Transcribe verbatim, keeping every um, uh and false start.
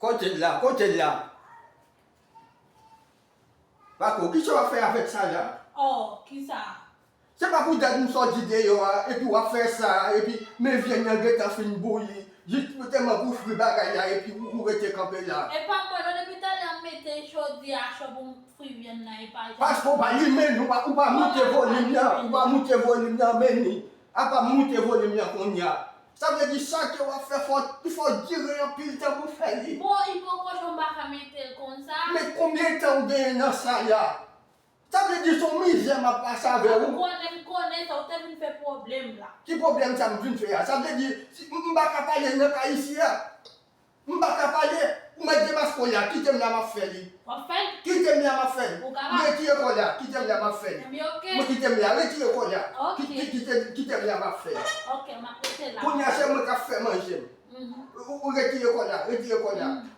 Kote l la? Kote l la? Pako, kisa w ap fè avèk sa la? Oh, kisa? Se pa poutèt m sòti deyò a, epi w ap fè sa, epi men vyann nan gentan fin bouyi, jis tèlman pou fri bagay la, epi ou, ou rete kanpe la. E pa mwen non, depi talè m mete chodyè a cho pou m fri vyann nan, e pa jan. Paske w pa limen l, ou pa, ou pa moute volim nan, ou pa moute volim nan, men ni. Apa moute volim nan kounye a. Sa vle di sa ke w ap fè fò, fò dire anpil tan pou fè li. Bon, ipokòchon m pa ka mete l konsa. Men konbyen tan ou genyen nan sa la? Sa vle di se yon mizè m ap pase avè M ou. konnen, m konnen sa, ou te vin fè pwoblèm la. Ki pwoblèm sa m vin fè a? Sa vle di, si m m pa ka pale nan kay isi a. M pa ka pale. Ou mèt demaske w la, kite m la m ap fè li. W ap fè l? Kite m la m ap fè l. Ou kapab. M retire kòd la, kite m la m ap fè l. Ebyen, oke. Mwen kite m la, retire kòd la. Oke. Ki- ki- Kite, kite m la m ap fè l. Oke, m ap rete la. Kounye a se mwen k ap fè manje m. Mhm. Ou, ou retire kòd la, retire kòd la. Mhm.